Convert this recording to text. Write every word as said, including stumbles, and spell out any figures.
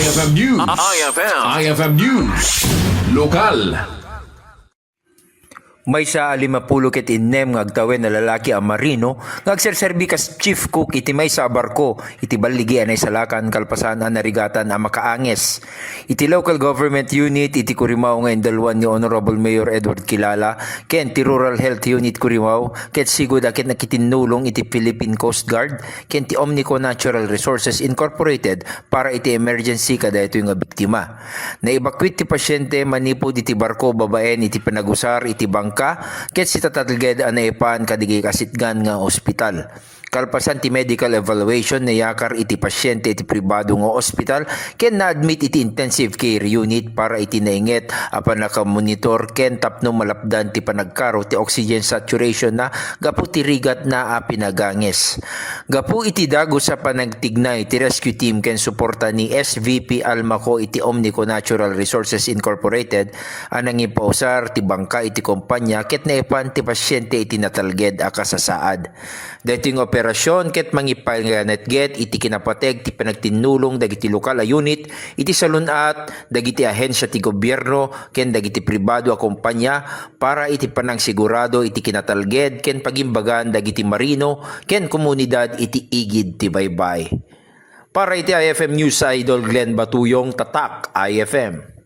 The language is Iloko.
I F M News. I F M. I F M News. Lokal. Maysa a limapulo ket innem nga agtawen a lalaki a marino nga agserserbi kas chief cook iti maysa a barko iti balligi a naisalakan kalpasan a narigatan a makaanges. Iti local government unit iti Curimaw nga indaluan ni Honorable Mayor Edward Kilala ken ti Rural Health Unit Curimaw ket sigud a ket nakitinnulong iti Philippine Coast Guard ken ti Omnico Natural Resources Incorporated para iti emergency kadaytoy nga biktima. Naibakwit ti pasyente manipud iti barko babaen iti panagusar iti bangka ket sitatalged a naipan kadagiti kasitgan nga ospital. Kalpasan ti medical evaluation, nayakar iti pasyente iti pribado nga ospital ken na-admit iti intensive care unit para iti nainget a panakamonitor ken tapno malapdan ti panagkaro ti oxygen saturation na gapu ti rigat na a pinaganges. Gapu iti dagus a panagtignay ti rescue team ken suporta ni S V P Almaco iti Omnico Natural Resources Incorporated a nangipausar ti bangka iti kompanya ket naipan ti pasyente iti natalged a kasasaad. Daytoy nga operasyon ket mangipanganetget iti kinapateg ti panagtinnulong dagiti lokal a unit iti salun-at, dagiti ahensya ti gobierno ken dagiti pribado a kompanya para iti panangsigurado iti kinatalged ken pagimbagan dagiti marino ken komunidad iti igid ti baybay. Para iti I F M News Idol Glenn Batuyong, Tatak I F M.